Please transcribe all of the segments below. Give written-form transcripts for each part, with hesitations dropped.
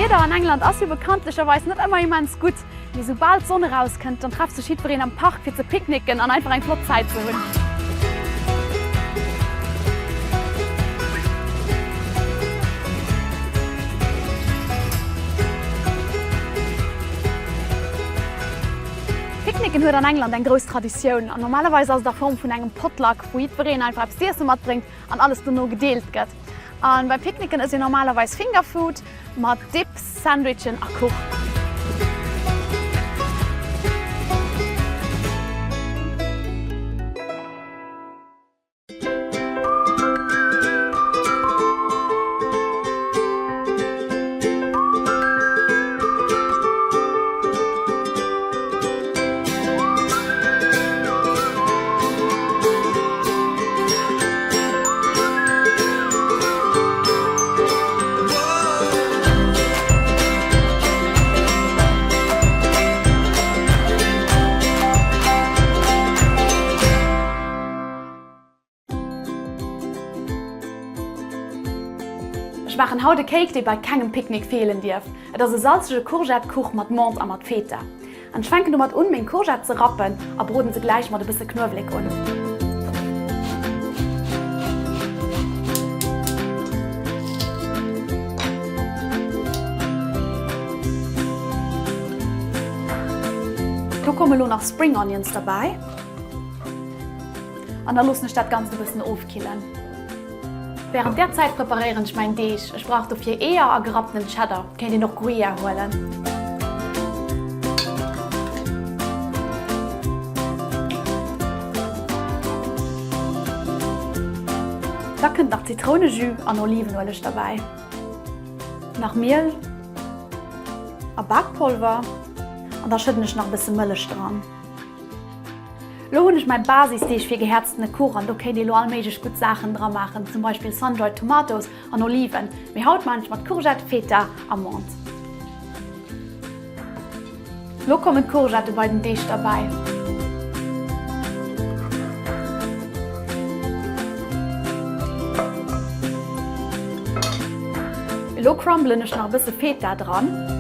D'Wieder an England ass jo bekanntlecherweis net ëmmer immens gutt, mee soubal d'Sonn erauskënnt, dann trefft sech jiddwereen am Park fir ze picknicken an einfach eng flott Zäit ze hunn. Picknicken huet an England eng grouss Traditioun an normalerweis ass et a Form vun engem Potluck, wou jiddwereen einfach eppes z'iesse matbréngt an alles dono gedeelt gëtt. An beim Picknicken ësst een normalerweis Fingerfood mat Dips, Sandwichen a Kuch. Ech maachen haut e Cake, dee bei kengem Picknick feelen dierf. Et ass e salzege Courgette-Kuch mat Menthe a mat Feta. An ech fänken domat un, meng Courgette ze rappen a broden se gläich mat e bësse Knuewelek un. Do komme lo nach Spring Onions derbäi an da loossen ech dat Ganzt e bëssen ofkillen. Während där Zäit preparéieren ech mäin Deeg. Ech brauch dofir Eeër a gerapptenen Cheddar, et kéint een och Gruyère huelen. Da kënnt nach Zitrounejus an Olivenueleg derbäi. Nach Miel a Bakpolver an da schëdden ech nach e bësse Mëllech dran. Lo hunn ech mäi Basisdeeg fir gehäerztene Kuch an do kéint ee lo all méiglech gutt Saachen dra maachen, zum Beispill Sun-Dried Tomatoes an Oliven. Mee haut maan ech mat Courgette, Feta a Menthe. Lo kommen d'Courgette bei den Deeg derbäi. Elo crumblen ech nach e bësse Feta dran.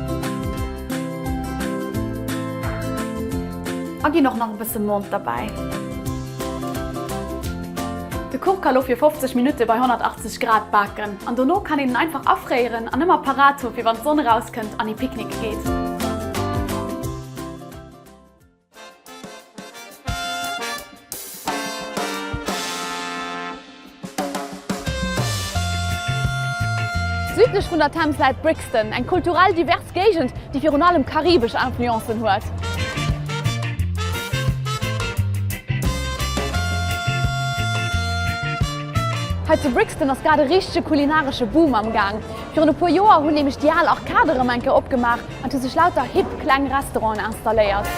A ginn och nach e bësse Menthe derbäi. De Kuch ka lo fir 50 Minutte bei 180 Grad baken an dono kann een en einfach afréieren an ëmmer parat hu fir wann d'Sonn erauskënnt an ee picknicke geet. Südlech vun der Thames läit Brixton, eng kulturell divers Géigend, déi virun allem karibesch Influencen huet. Hei zu Brixton ass grad e richtege kulinaresche Boom am Gaang. Virun e puer Joer hunn nämlech déi al Arcade erëm eng Kéier opgemaach an et hu sech lauter hip kleng Restauranten installéiert.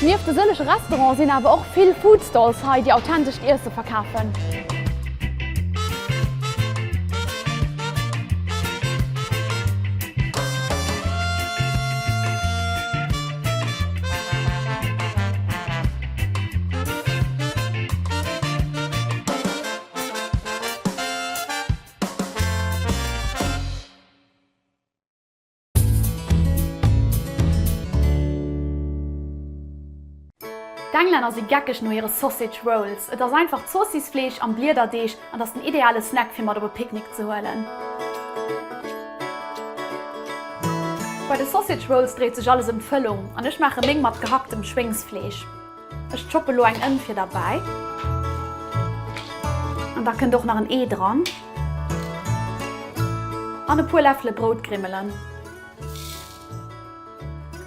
Nieft de sëllege Restaurante sinn awer och vill Foodstalls hei, déi authentescht Iesse verkafen. D'Englänner si geckeg no hire Sausage Rolls. Et ass einfach Zoossisfleesch am Bliederdeeg an ass den ideale Snack fir mat op e Picknick ze huelen. Bei de Sausage Rolls dréit sech alles ëm d'Fëllung an ech maache meng mat gehacktem Schwéngsfleesch. Ech choppe lo eng Ënn fir derbäi. An da kënnt och nach en Ee dran. An e puer Läffele Broutgrimmelen.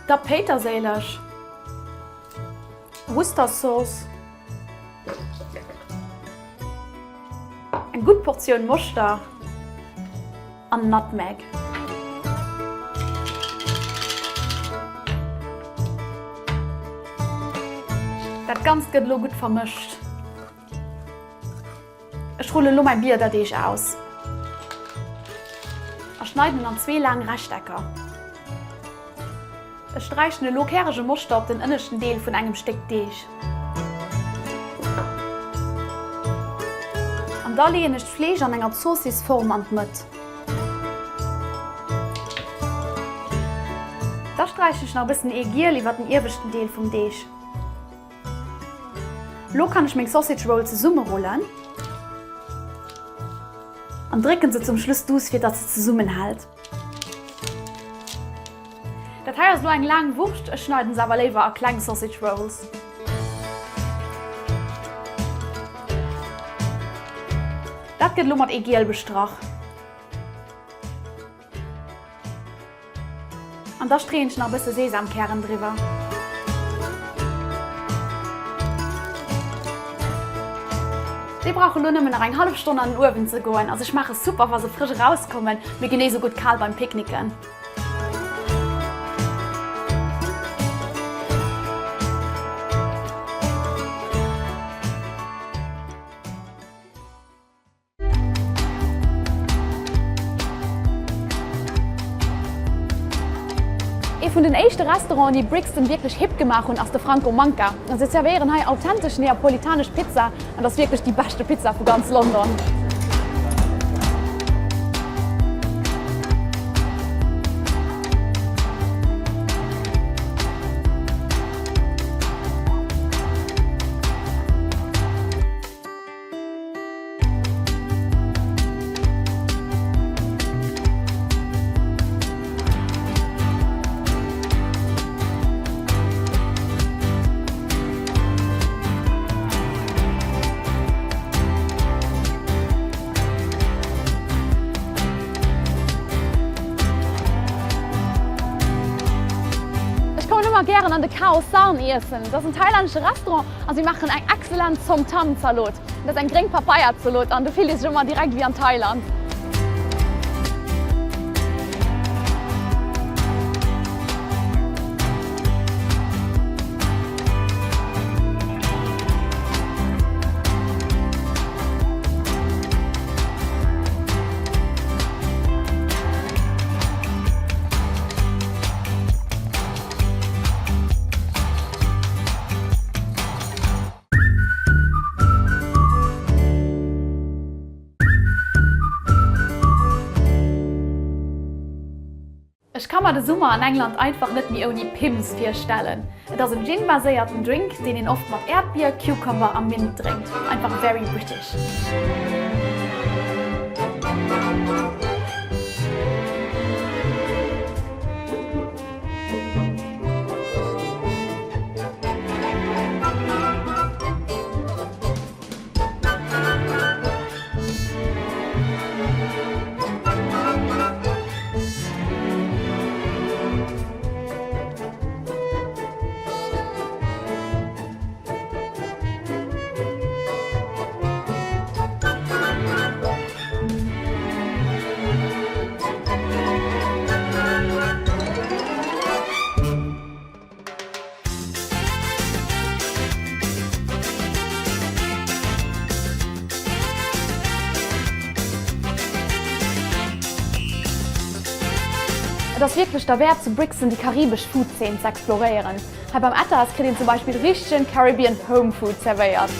Da Péiterséileg, Worcesterzooss, eng gutt Portioun Moschter. An Nutmeg. Dat Ganzt gëtt elo gutt vermëscht. Ech rullen elo mäi Bierderdeeg aus a schneiden en an zwee laang Rechtecker. Ech sträichen elo kärege Moschter op den ënneschten Deel vun engem Stéck Deeg. An da leeën ech d'Fleesch an enger Zoossisform an d'Mëtt. Da sträichen ech nach e bëssen Eegiel iwwer den ieweschten Deel vum Deeg. Lo kann ech meng Sausage Roll zesummerullen an drécken se zum Schluss duuss fir dass se zesummenhält. Dat hei ass lo eng laang Wurscht, ech schneiden se awer léiwer a kleng Sausage Rolls. Dat gëtt lo mat Eegiel bestrach. An da streeën ech nach e bësse Sesamkären driwwer. Déi brauche lo nëmmen nach eng hallef Stonn an den Uewen ze goen a se schmaache super wa se frësch erauskommen, mee genee sou gutt kal beim Picknicken. Ee vun den éischte Restauranten, déi Brixton wierklech hip gemaach hunn, ass de Franco Manca. Si zerwéieren hei authentesch neapolitanesch Pizza an dat ass wierklech déi beschte Pizza vu ganz London. Ech kommen ëmmer gären an de Khao Sarn iessen. Dat ass en thailännesche Restaurant a si maachen eng excellent Som Tam Zalot. Dat ass eng gréng Papaya-Zalot an do fillt ee sech ëmmer direkt wéi an Thailand. Ech ka mer de Summer an England einfach net méi ouni Pimm's virstellen. Et ass en Gin-baséierten Drink, deen een oft mat Äerdbier, Cucumber a Mint drénkt. Einfach very British. Et ass wierklech derwäert zu Brixton déi karibesch Food-Zeen ze exploréieren. Hei beim Etta's kritt een zum Beispill richtegen Caribbean Home Food zerwéiert.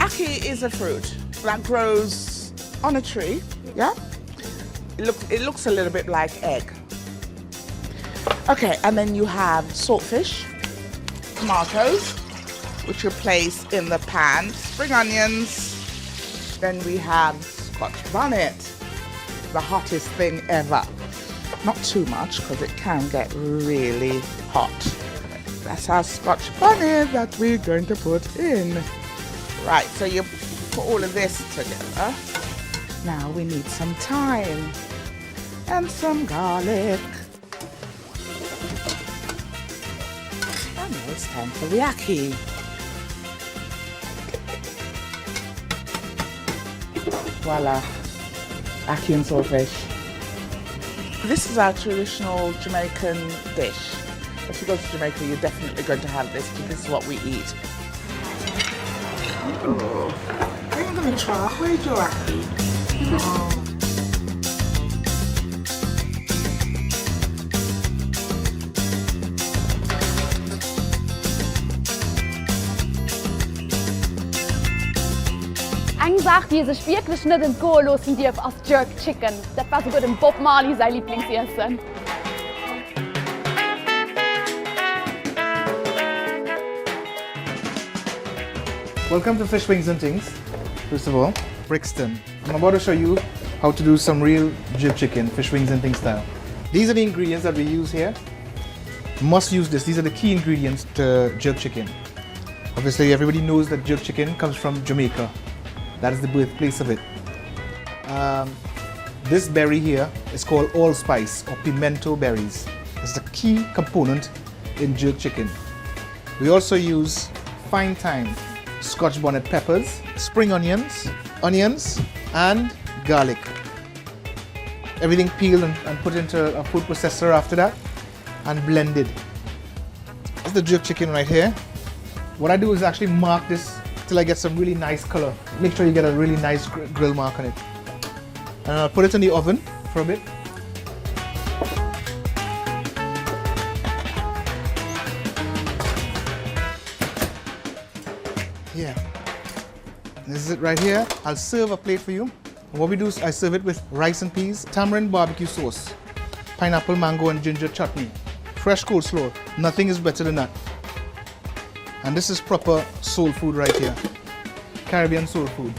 Ackee is a fruit that grows on a tree, yeah? It looks, it looks a little bit like egg. Okay, and then you have saltfish, tomatoes, which you place in the pan, spring onions, then we have scotch bonnet, the hottest thing ever. Not too much because it can get really hot. That's our scotch bonnet that we're going to put in. Right, so you put all of this together. Now we need some thyme and some garlic. And now it's time for the ackee. Voila, ackee and saltfish. This is our traditional Jamaican dish. If you go to Jamaica, you're definitely going to have this because this is what we eat. Oh, I'm gonna try your ackee. Oh. Saach, déi ee sech wierklech net entgoe loossen dierf, ass Jerk Chicken. Dat war souguer dem Bob Marley säi Liblingsiessen. Welcome to Fish Wings and Things, first of all, Brixton. I'm about to show you how to do some real jerk chicken, fish wings and things style. These are the ingredients that we use here. Must use this. These are the key ingredients to jerk chicken. Obviously, everybody knows that jerk chicken comes from Jamaica. That is the birthplace of it. Um, this berry here is called allspice or pimento berries. It's the key component in jerk chicken. We also use fine thyme, scotch bonnet peppers, spring onions, onions, and garlic. Everything peeled and, and put into a food processor after that and blended. This is the jerk chicken right here. What I do is actually mark this till I get some really nice color. Make sure you get a really nice gr grill mark on it. And I'll put it in the oven for a bit. Yeah. This is it right here. I'll serve a plate for you. And what we do is I serve it with rice and peas, tamarind barbecue sauce, pineapple, mango and ginger chutney, fresh coleslaw. Nothing is better than that. And this is proper soul food right here. Caribbean soul food.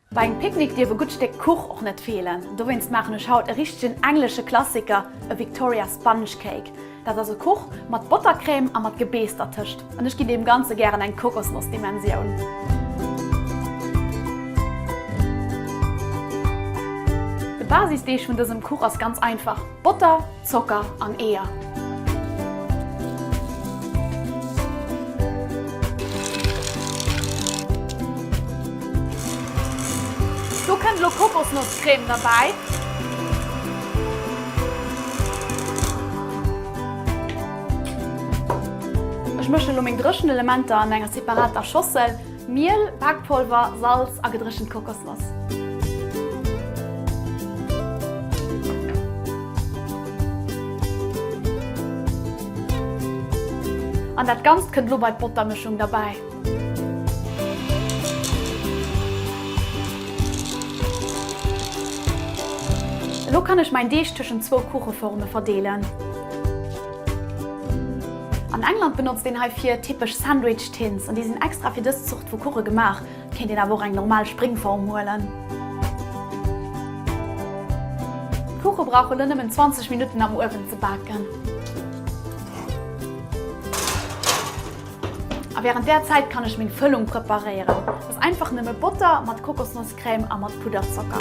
Bei engem Picknick dierf e gutt Stéck Kuch och net feelen. Dowéinst maachen ech haut e richtegen englesche Klassiker, e Victoria Sponge Cake. Dat ass e Kuch mat Bottercrème a mat Gebeess dertëscht. An ech ginn deem Ganze gären eng Kokosnoss-Dimensioun. De Basisdeeg vun dësem Kuch ass ganz einfach, Botter, Zocker an Eeër. Do kënnt elo Kokosnosscrème derbäi. Ech mëschen elo meng dréchen Elementer an enger separater Schossel, Miel, Bakpolver, Salz a gedréchent Kokosnoss. An dat Ganzt kënnt elo bei d'Bottermëschung derbäi. Elo kann ech mäin Deeg tëschent zwou Kucheforme verdeelen. An England benotzt een heifir typesch Sandwich Tins an déi sinn extra fir dës Zort vu Kuche gemaach. Et kéint een awer och eng normal Springform huelen. D'Kuche brauch elo nëmmen 20 Minutten am Uewen ze baken. A wärend där Zäit kann ech meng Fëllung preparéieren. Dat ass einfach nëmme Botter mat Kokosnosscrème a mat Pudderzocker.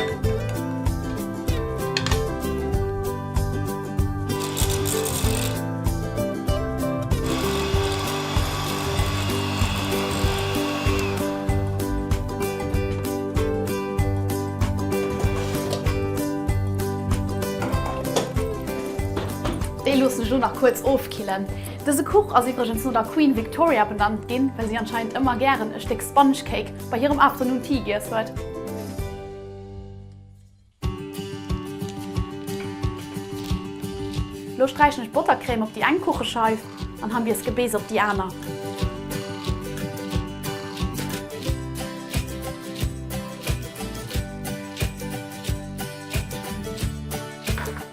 Déi loossen ech elo nach kuerz ofkillen. Dëse Kuch ass iwwregens no der Queen Victoria benannt ginn, well si anscheinend ëmmer gären e Stéck Sponge Cake bei hirem Afternoon Tea giess huet. Lo sträichen ech Bottercrème op déi eng Kuchescheif an Hambiersgebeess op déi aner.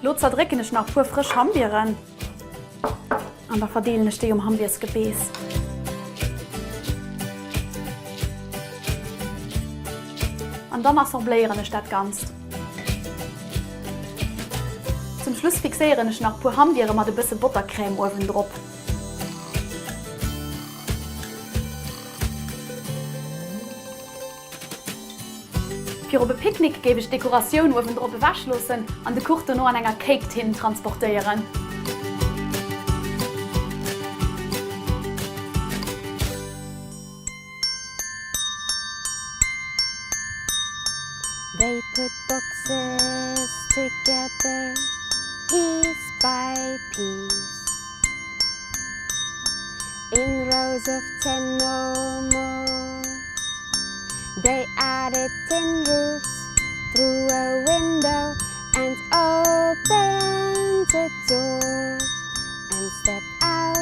Lo zerdrécken ech nach puer frësch Hambieren. An da verdeelen ech déi um Hambiersgebeess. An dann assembléieren ech dat Ganzt. Zum Schluss fixéieren ech nach puer Hambiere mat e bësse Bottercrème uewendrop. Fir op e Picknick géif ech d'Dekoratioun uewendrop ewech loossen an de Kuch dono an enger Cake Tin transportéieren. They put boxes together piece by piece In rows of ten or more They added tin roofs through a window and opened. the door and stepped out.